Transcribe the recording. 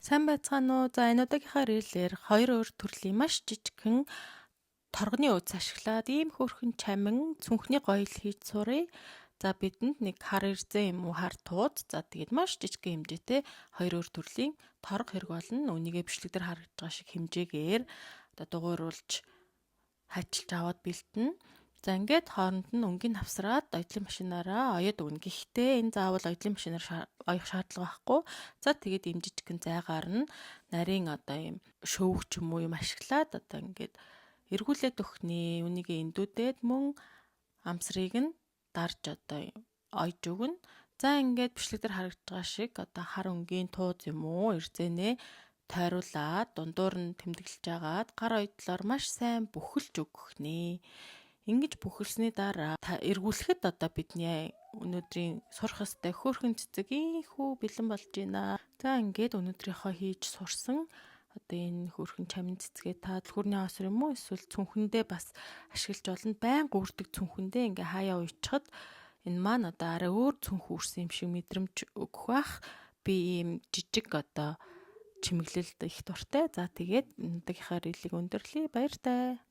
Сайн байцгаана уу? За, энэ удаагийнхаа reel ээр хоёр өөр төрлийн маш жижигхэн торгоны өөц ашиглаад ийм хөөрхөн чамин цүнхний гоёл хийж суръя. За, бидэнд нэг хар эрзэн юм уу, хар тууз, за, тэгээд маш жижигхэн хэмжээтэй хоёр өөр төрлийн торго хэрэг болно. Үүнийгээ бичлэг дээр харагдж байгаа шиг хэмжээгээр одоо дугуйруулж хайчилж аваад бэлтэнэ. За, ингээд хооронд нь өнгийг хавсраад оёдлын машинаараа оёод өгнө. Гэхдээ энэ заавал оёдлын машинаар оёх шаардлага байхгүй. За, тэгээд ийм жижигхэн зайгаар нь нарийн одоо ийм шөвг ч юм уу юм ашиглаад одоо ингээд эргүүлээд өгнө. Үүнийгээ эндүүдээд мөн амсрыг нь дарж одоо ойж өгнө. За, ингээд бичлэг дээр харагдж байгаа шиг одоо хар өнгийн тууз юм уу, эрзэнээ тойруулаад дундуур нь тэмдэглэж агаад гар ойдлоор маш сайн бүхэлж өгөх нэ. Ингэж бүхэлсний дараа та эргүүлэхэд одоо бидний өнөөдрийн сурах ёстой хөөрхөн цэцэг ийнхүү бэлэн болж байна. За, ингээд өнөөдрийнхөө хийж сурсан одоо энэ хөөрхөн чамин цэцгээ та түлхүүрний хосор юм уу, эсвэл цүнхэндээ бас ашиглаж болно. Байнга үүрдэг цүнхэндээ ингээ хаяа уйчхад энэ маань одоо арай өөр цүнх үүрсэн юм шиг мэдрэмж өгөх бах. Би ийм жижиг одоо чимэглэлд их дуртай. За, тэгээд өнөөдрийнхөө reel ийг өндөрлөе. Баяртай.